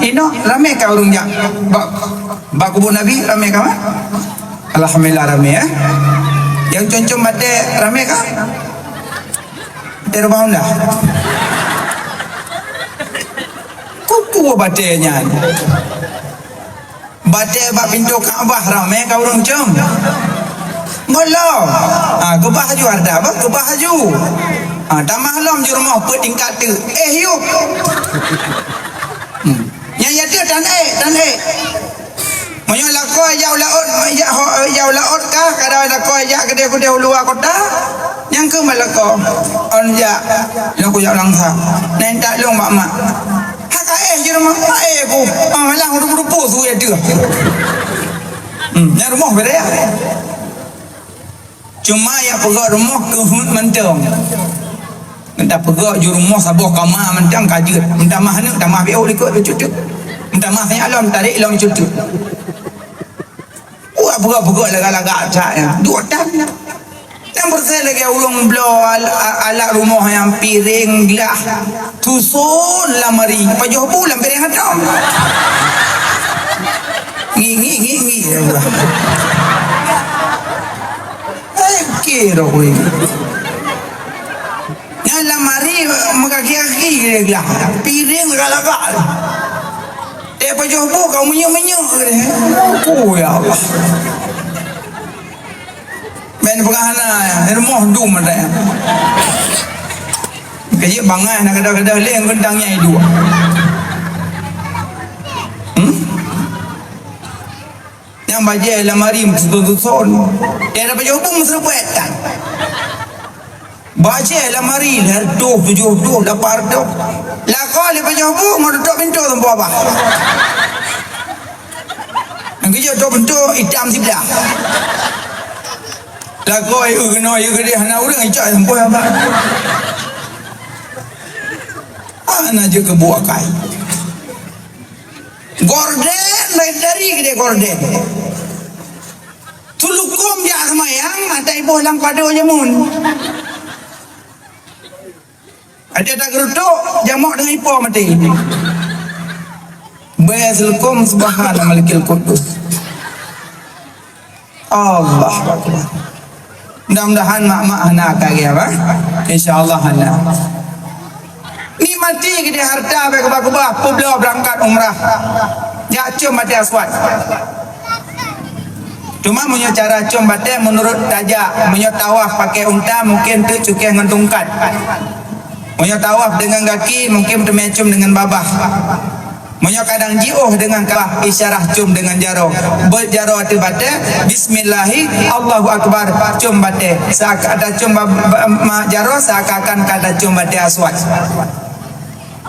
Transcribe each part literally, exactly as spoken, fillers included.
Inoe ramé ka ureuëng jak bak, bak kubu Nabi, ramé ka, eh? Alhamdulillah, ramé, eh. Nyang com-com batée ramé ka? Di rumah anda. Kubu batée nyan. Batée bak pintoe Ka'bah ramé ka ureuëng com. Gohlom. Ha, keubah aju hareuta, bah, keubah aju. Ha, tamah lom ju rumoh peuet tingkat teuk. Eh, yuk. Hmm. Nyang ya tu tan ék, tan ék. Meunyoe lakoe jak u laôt, jak ho-, jak u laôt kah, kadang lakoe jak keudeh-keudeh u luwa kota, nyang keuh meulakoe. On jak, lôn kujak langsa. Nyan tak lôn bak mak. Haka éh jeuet mak, mak éh ku. Ah, malah rupu-rupu su ya tu. Hmm, nyang rumoh beda. Cuma nyang peugöt rumoh keuheuet mantong. Meutamah peugöt ju rumoh saboh kama mantong ka jeuet. Meutamah aneuk, tamah biôh likot cucuk. Meutamah nyang lom tarék lom cucuk. Wah, peugöt-peugöt lagak-lagak cak nyan. Duek tan. Nyang beureuséh lagèe ureueng bloe al-, a-, alat rumoh nyan, piréng, glah. Tuson lamari, pajoh bu lam piréng hantom. Ngi, ngi, ngi, ngi. Eh, kira weh. Nyan lamari meugaki-gaki lé glah. Piréng lagak-lagak. Eh, pajoh bu ka meunyeuk-meunyeuk lé. Oh, ya Allah. Ban peugah hana, rumoh dum ada. Kajik bangai na kadang-kadang lé geuntang nyai dua. Hmm? Nyang bajèe lamari meutuson-tuson. Dia dapat jaweueb meuseureubat tan. Bajèe lamari lhèe reutôh, tujoh reutôh, lapan reutôh. Lakoe lé pajoh bu ngon tutup pintoe sampoe abah. Nyang keujeuet tutup pintoe itam siblah. Lakoe eu keunoe eu keudeh hana ureueng icok sampoe abah. Hana jeuet keu bu akai. Gorden, dari, dari keudeh gorden. Seulukôm jak seumayang, ata iboh lam kado jameun. Ada tak gerutuk, jamok dengan ipo mati. Bayar seulukôm, subhana malikil kudus. Allahu Akbar. Mudah-mudahan mak-mak hana kaya, bah. Insya Allah hana. Nikmati keudeh harta bèk keubah-keubah, peubloe beurangkat umrah. Jak com batèe aswad. Cuma meunyoe cara com batèe meunurot tajak, meunyoe tawaf pakai unta mungkin teuk cukéh ngon tungkat. Meunyoe tawaf deungon gaki mungkin teumé com deungon babah. Meunyoe kadang jiôh deungon Ka'bah, isyarah com deungon jaroe. Beuet jaroe ateueh batèe, bismillahi, Allahu Akbar, com batèe. Seaka-, ata com ba-, ba-, ma-, jaroe seakan-akan ka ata com batèe aswad.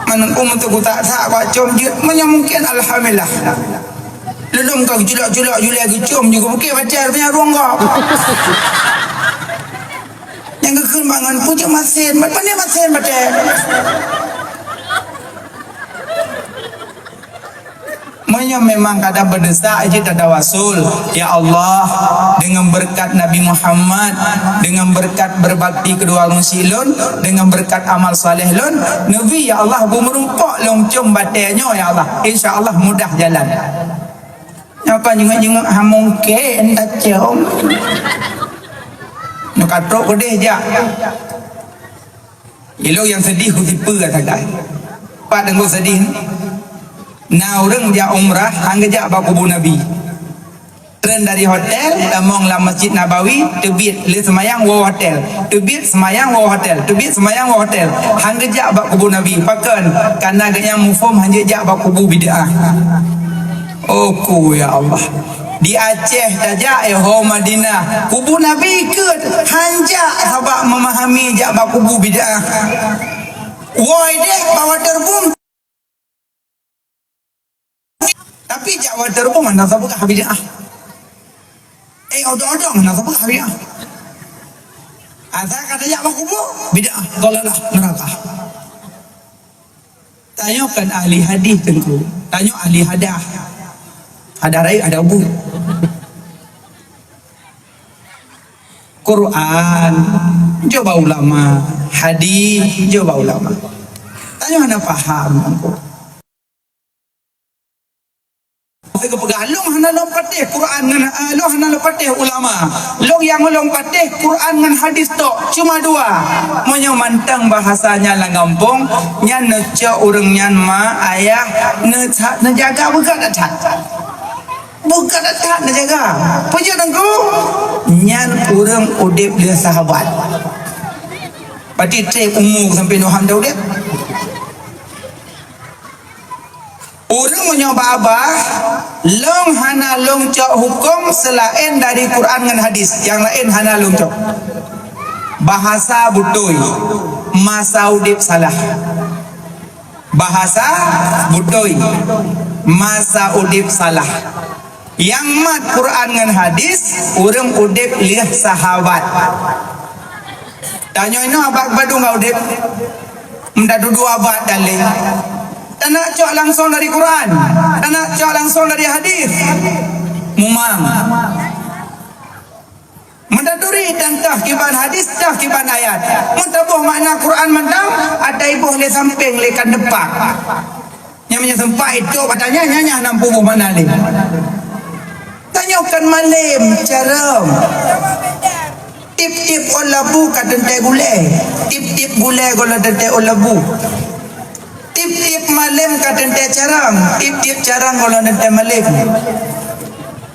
Meunungku meunteuk kutak-tak bak com jeuet, meunyoe mungkin alhamdulillah. Lulông ka geuculok-culok julai geucom jeuet, bukét batèe punya ruang gob. Nyang geukheun bangon, "Peue jeuet masen, pat pandai masen batèe." Meunyoe memang kadang beudesya, jeuet tatawasul, "Ya Allah, deungon beureukat Nabi Muhammad, deungon beureukat beubakti keudua ureueng syik lôn, deungon beureukat amal saleh lôn, neubi, ya Allah, beumeurumpok lôn com batèe nyoe, ya Allah. Insya Allah mudah jalan." Nyoe ka jingok-jingok, "Ha mungken tacom." Nyoe ka trok keudeh jak. Ilôn nyang seudeh ku sipeue sagai. Pat teungku seudeh? Na ureueng jak umrah han geujak bak kubu Nabi. Treun dari hotel, tamong lam Masjid Nabawi, teubiet lé seumayang woe hotel. Teubiet seumayang woe hotel. Teubiet seumayang woe hotel. Han geujak bak kubu Nabi. Pakon? Kareuna geuhnyan muphom han jeuet jak bak kubu bid'ah. Oh ku ya Allah. Di Aceh tajak, eh, ho Madinah. Kubu Nabi keuh han jak sabab memahami jak bak kubu bid'ah. Woe deh bak Waterboom. Tapi jak Waterboom hana sapeugah bid'ah. Eh, odong-odong hana sapeugah bid'ah. Asai ka tajak bak kubu, bid'ah, dalalah, neuraka. Tanyoe kon ahli hadih, Teungku. Tanyoe ahli hadah. Hadah rayeuk, hadah ubeut. Quran, jok bak ulama. Hadih, jok bak ulama. Tanyoe hana paham, Teungku. Lôn hana lôn patéh Quran ngon, eh, lôn hana lôn patéh ulama. Lôn nyang lôn patéh Quran ngon hadis tok, cuma dua. Meunyoe mantong bahasa nyan lam gampông, nyan neucok ureuëng nyan ma, ayah, neusa-, neujaga beugét that. Beugét that neujaga. Peue jeuet Teungku? Nyan ureuëng udeb lheueh sahabat. Berarti treb umu sampai nyoe han udeb. Ureuëng meunyoe bak babah, lôn hana lôn cok huköm seulaén dari Quran ngon hadis. Nyang laén hana lôn cok. Bahasa beutôi, masa udeb salah. Bahasa beutôi, masa udeb salah. Nyang mat Quran ngon hadis, ureuëng udeb lheueh sahabat. Tanyoe inoe abad padum ka udeb. Meudadudu abad daleh. Tanak cok langsong dari Quran. Tanak cok langsong dari hadis. Mumang. Meutaturi tantah kiban hadis, tah kiban ayat. Meutaboh makna Quran mantong, ata iboh lé sampéng lé kan depak. Nyang meunyoe sempat itu katanya, nyanya enam puluh makna lé. Tanyoe kan malém, carông. Tiep-tiep ôn labu ka teuntée gulée. Tiep-tiep gulée gohlom teuntée ôn labu. Tiep-tiep malém ka teuntée carông. Tiep-tiep carông gohlom teuntée malém.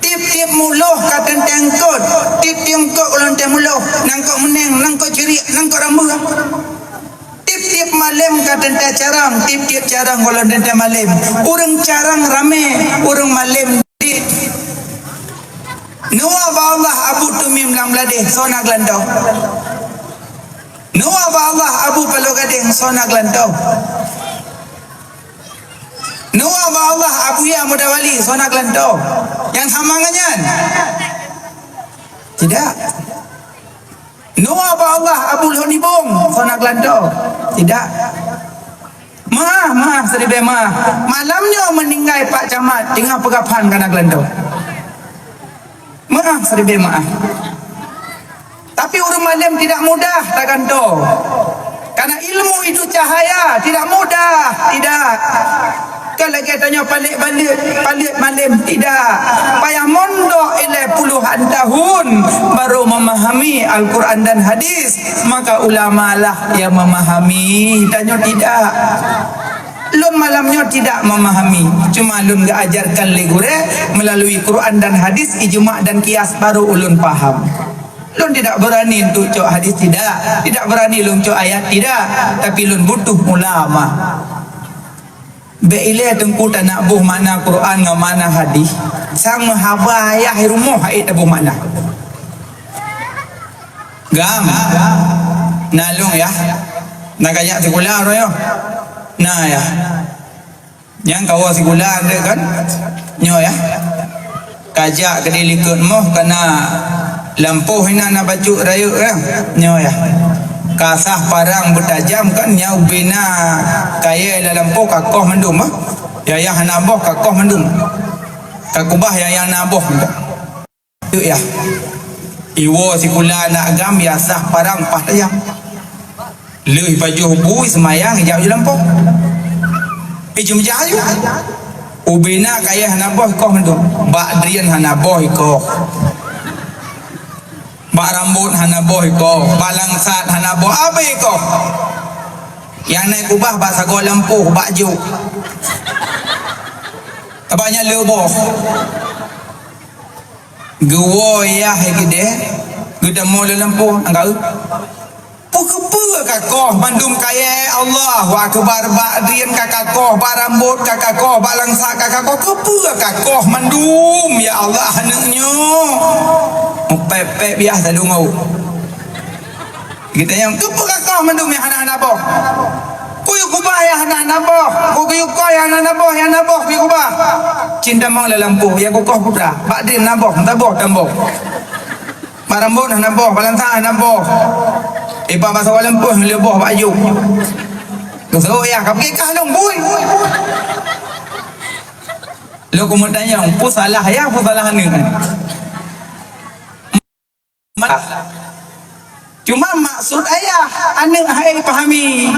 Tiep-tiep muloh ka teuntée eungkot. Tiep-tiep eungkot gohlom teuntée muloh. Nangkok meuneng, nangkok ciriek, nangkok rambuek. Tiep-tiep malém ka teuntée carông, tiep-tiep carông gohlom teuntée malém. Ureuëng carông ramé, ureuëng malém dit. Nua bak Allah Abu Tumim lam Bladeh, sona geulantoe. Nua bak Allah Abu Paloh Gadeng, sona geulantoe. Nua bak Allah Abu Yah Muda Wali, sona geulantoe. Nyang sama ngon nyan? Tidak. Nua bak Allah Abu Lhon Ibong, sona geulantoe? Tidak. Maaf, maaf, siribée maaf. Malam nyoe meuninggai Pak Camat, teungoh peugah phan kana geulantoe. Maaf, siribée maaf. Tapi ureuëng malém tidak mudah tagantoe. Karena ilmu itu cahaya, tidak mudah, tidak. Kan lagée tanyoe palek baleuet, palek malém tidak. Payah mondok ilée puluhan tahun baru memahami Al-Quran dan hadis, maka ulama lah yang memahami. Tanyoe tidak. Lôn malam nyoe tidak memahami. Cuma lôn geuajarkan lé gurée melalui Quran dan hadis, ijma dan kias baru ulôn paham. Lôn tidak berani untuk cok hadis tidak, tidak berani lôn cok ayat tidak, tapi lôn butuh ulama. Bék ilée Teungku tanak boh makna Quran ngon makna hadis, sang meuhaba ayah rumoh hai taboh makna. Gam, na lôn yah, na kajak sikula roh nyoe, na yah. Nyang kawoe sikula dek kan? Nyoe yah. Kajak keudeh likot moh kana lampôh inan na bacut rayeuk yah. Nyoe yah. Kasah parang beutajam kan nyang ubena kayée lam lampôh kakoh mandum ah. Yah yah hana boh kakoh mandum. Kakubah yah yah na boh. Teuk yah. Iwoe sikula aneuk agam yah sah parang paih tayang. Lheueh pajoh bu seumayang ijak ju lampôh. Ijum jah aju. Ubena kayée hana boh ikoh mandum. Bak drien hana boh ikoh. Bak rambot hana boh ikoh. Bak langsat hana boh abée ikoh. Nyang na ikubah bak sagoe lampôh bak jok. Abah nyan le boh. Geuwoe yah keudeh, geutamong lam lampôh, angka eu. Peu keupeue kakoh mandum kayée Allahu Akbar bak drien ka kakoh, bak rambot ka kakoh, bak langsat ka kakoh, keupeue kakoh mandum ya Allah aneuk nyoe? Mupép-pép yah tadungau. Geutanyong, "Keupeue kakoh mandum nyang hana-hana boh? Kuyue kubah nyang hana-hana boh, kuyue koh nyang hana-hana boh, nyang na boh kuyue kubah." Cit tamong lam lampôh, nyang kukoh putra, bak drien na boh, meusaboh tamong. Bak rambot hana boh, bak langsat hana boh. Iba basa lam lampôh, le boh bak aju. Geuseuôt yah, ka pike kah lôn bui. Lôn keumeutanyong, peue salah yah, peue salah aneuk? Cuma maksud ayah, aneuk hai pahami.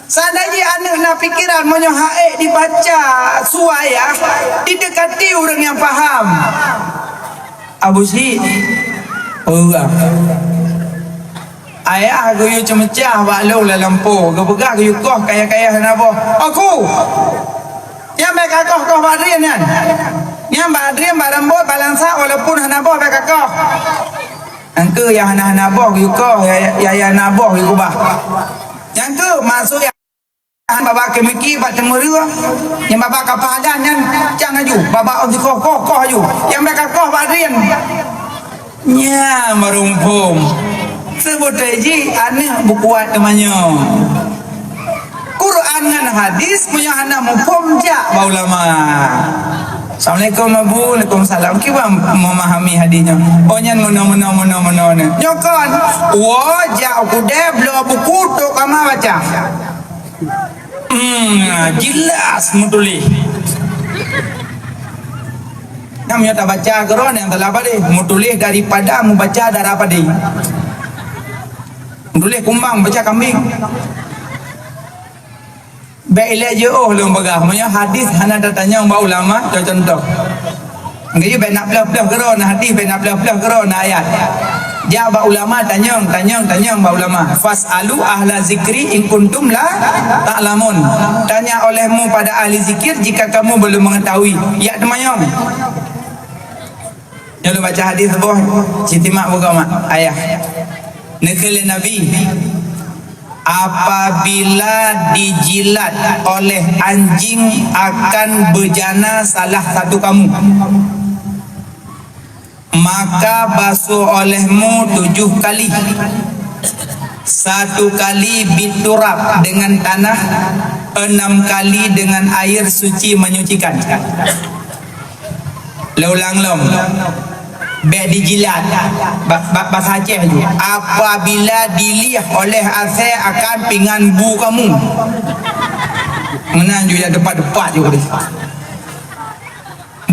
Seandainya aneuk na pikiran meunyoe hai dibaca su ayah, Dekati ureuëng nyang paham. Abu Syik, ureuëng. Ayah geuyue ceumeucah bak lôn lam lampôh, geupeugah geuyue koh kayèe-kayèe hana boh. Aku! Nyan bèk kakoh-koh bak drien nyan. Nyan bak drien, bak rambôt, bak lansak, walaupun hana boh bèk kakoh. Nyang keuh nyang hana-hana boh geuyue koh, nyang, nyang, nyang hana boh geuyue keubah. Nyang keuh maksud nyang Babah keumiki bak teumeureue, nyang babah kapah adan nyan cang aju, babah ôn sikoh koh-koh aju, nyang bèk kakoh bak drien. Nyan baru muphom. Seubeutôi jih aneuk beukuat teumanyong. Quran ngon hadis meunyoe hana muphom jak bak ulama. Assalamualaikum Abu. Waalaikumsalam. Kiban memahami hadis nyoe? Oh nyan meunoe, meunoe, meunoe, meunoe nyoe. Nyoe kon. Woe jak u keudè bloe buku tok kama baca. Hmm, jelas meutuléh. Nyang meunyoe tabaca keudroe nyang teulaba deh, meutuléh daripada mubaca darah padé. Meutuléh kumbang baca kambing. Bèk ilèe jiôh lôn peugah, meunyoe hadis hana tatanyong bak ulama, co-, contoh. Geuyue bèk na plôh-plôh keudroe na hadis, bèk na plôh-plôh keudroe na ayat. Jak bak ulama tanyong, tanyong, tanyong bak ulama. "Fas'alu ahla zikri in kuntum la ta'lamun." Tanya olehmu pada ahli zikir jika kamu belum mengetahui. Jak teumanyong. Nyoe lôn baca hadis saboh, simak buka mak ayah. Neukheun lé Nabi, "Apabila dijilat oleh anjing akan bejana salah satu kamu, maka basuh olehmu tujuh kali. Satu kali biturab, dengan tanah, enam kali dengan air suci menyucikan." Leulang lom. Bèk dijilat. Ba-, ba-, bahasa Aceh tu. Apabila dilieh oleh asèe akan pingan bu kamu. Meunan ju jak teumpat-teumpat ju deh.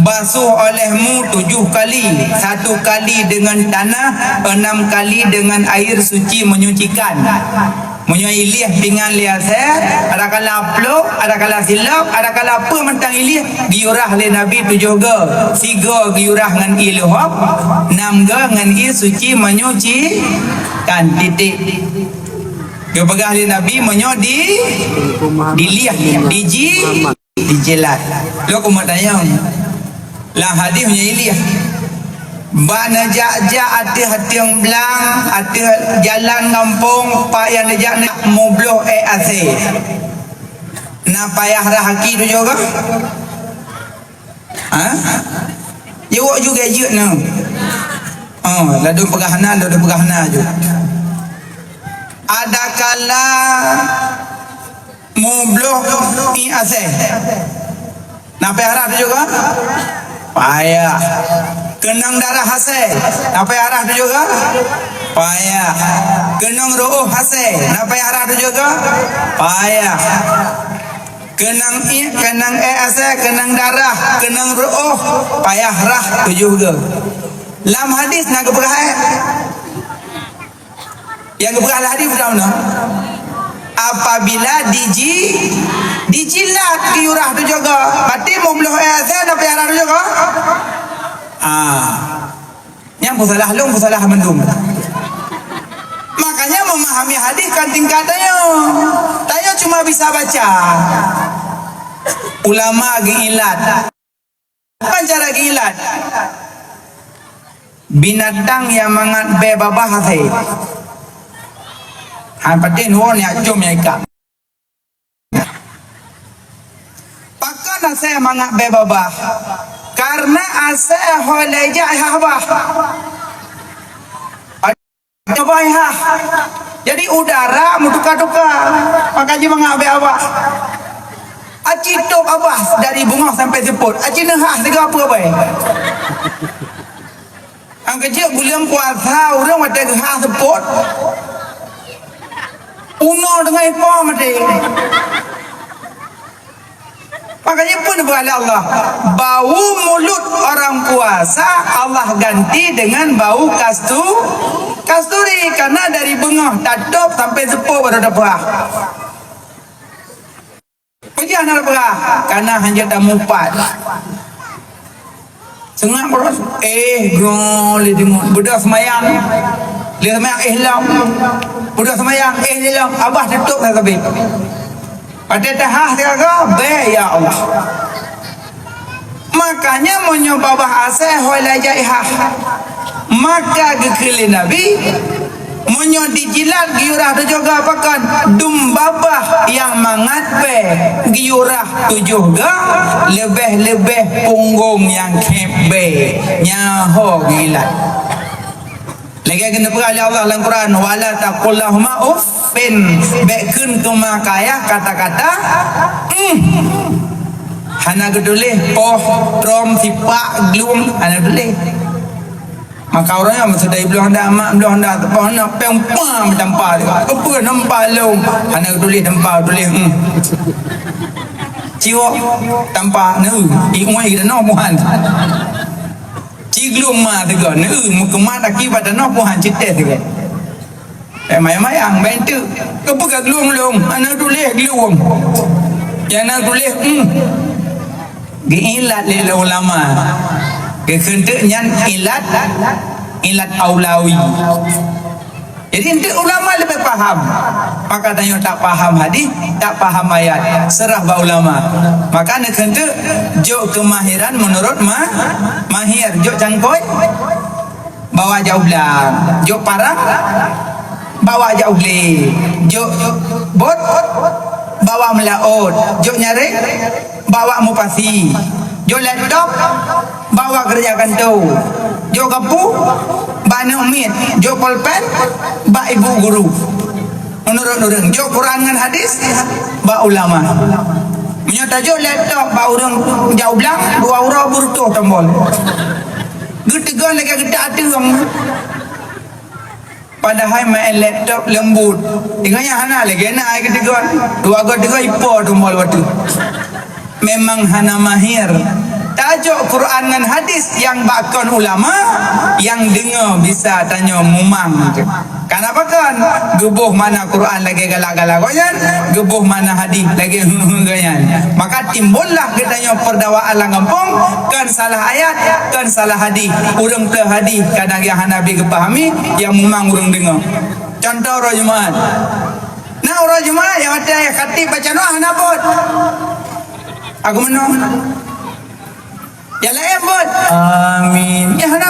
Basuh olehmu tujuh kali, satu kali dengan tanah, enam kali dengan air suci menyucikan. Meunyoe ilieh pingan lé asèe, adakala plôk, adakala silop, adakala peue mantong ilieh, geuyurah lé Nabi tujoh goe. Sigoe geuyurah ngon ie leuhop, nam goe ngon ie suci menyucikan, titik. Geupeugah lé Nabi meunyoe di, dilieh, diji, dijilat. Lôn keumeung tanyong. Lam hadis nyoe ilieh. Bak neujak-jak ateueh ateueng blang, ateueh jalan gampông, pat nyang neujak na mubloh ék asèe. Na payah rhah aki tujoh goe? Ha? Jaweueb ju gadget nyoe. Oh, ladôm peugah na, ladôm peugah na ju. Adakala mubloh ié asèe. Na payah rhah tujoh goe? Payah. Keunong darah asèe. Na payah rhah tujoh goe? Payah. Keunong reuôh asèe. Na payah rhah tujoh goe? Payah. Keunong ié, keunong ék asèe, keunong darah, keunong reuôh, payah rhah tujoh goe. Lam hadis na geupeugah, eh? Nyang geupeugah lé hadis bunoe, apabila diji-, dijilat geuyurah tujoh goe, berarti mubloh ék asèe na payah rhah tujoh goe? Ah. Nyang peusalah lôn, peusalah mandum. Makanya memahami hadis kan tingkat tanyoe. Tanyoe cuma bisa baca. Ulama geuilat. Apa cara geuilat? Binatang nyang mangat bèe babah asèe. Han patéh nuwoe nyang com nyang ikat. Pakon asèe mangat bèe babah? Karena asèe ho lé jak hah bah. Coba hah. Jadi udara meutuka-tuka. Maka ji mangat bèe babah. Aci top babah dari beungoh sampai seupôt. Aci neuhah sigoe peue bae. Nyang keujeuet buleuen puasa ureueng watèe geuhah seupôt, unoe teungoh ipo maté. Makanya pun buat Allah, bau mulut orang puasa Allah ganti dengan bau kastu-, kasturi, karena dari beungoh tatôb sampai seupôt baru tapeugah. Peugah na peugah, kana hanjeuet tamupat. Teungoh beurôh, eh, goe lé deungon. Beudôh seumayang. Lé seumayang, eh, lom. Beudôh seumayang, eh, lé lom. Abah tutôp that sabé. Watèe tahah siaga, bèe, ya Allah. Makanya meunyoe babah asèe hôi lagèe hah. Maka geukheun lé Nabi, meunyoe dijilat geuyue rhah tujoh ga pakon, dum babah nyang mangat bèe geuyue rhah tujoh ga, leubeh-leubeh punggong nyang khép bèe, nyan ho geujilat. Lagèe geuneuk peugah lé Allah lam Quran, "Wala taqul lahuma uffin," bèk kheun keu ma keu ayah kata-kata, "Uhm." Hana geutuléh poh, trom, sipak, glung, hana geutuléh. Maka ureueng nyan meusidai bloh dak, mak bloh dak, teupah na peng pam tampa. Keupeue nampa lôn? Hana geutuléh tampa, tuléh, "Uhm." Ciwok tampa, "Neu, iui geutanyoe buhan." Ci glung ma teuga, neu meukeumah taki bak tanoh pun han ceuteh teuga. Eh, mayang-mayang, bèk teuk. Keupeue ka glung-glung, hana tuléh glung. Nyang na tuléh, hmm. Geuilat lé ulama. Geukheun teuk nyan ilat, ilat aulawi. Jadi, enteuk ulama leubeh paham. Maka tanyoe tak paham hadis, tak paham ayat, seurah bak ulama. Maka neukheun teuk jok keumahiran meunurot ma-, mahir, jok cangkôi, bawa jak u blang, jok parang, bawa jak u glé, jok bot, bawa meulaôt, jok nyaréng, bawa mupasi, jok laptop, bawa keureuja kantô, jok gapu, bak aneuk miet, jok polpen, bak ibu guru. Meunurot ureueng, jok Quran ngon hadis, bak ulama. Meunyoe tajok laptop bak ureueng jak u blang, dua uroe beureutôh tombol. Geuteugon lagèe geutak ateueng. Padahai main laptop leumbut. Ingat nyan hana lagèe na ai geutegon. Dua go tiga ipo tumbol watèe. Memang hana mahir. Tajok Quran ngon hadis nyang bak kon ulama, nyang deungoe bisa tanyoe mumang. Kenapa kon? Geuboh makna Quran lagèe galak-galak gobnyan, geuboh makna hadis lagèe heueh-heueh gobnyan. Maka timbullah geutanyoe peurdawaan lam gampông, kon salah ayat, kon salah hadis. Ureueng peuleueh hadis kadang nyang hana bit geupahami, nyang mumang ureueng deungoe. Contoh uroe Jumat. Na uroe Jumat nyang watèe khatib baca doa hana bot. Aku meunoe. Nyang laén bot. Amin. Nyang hana.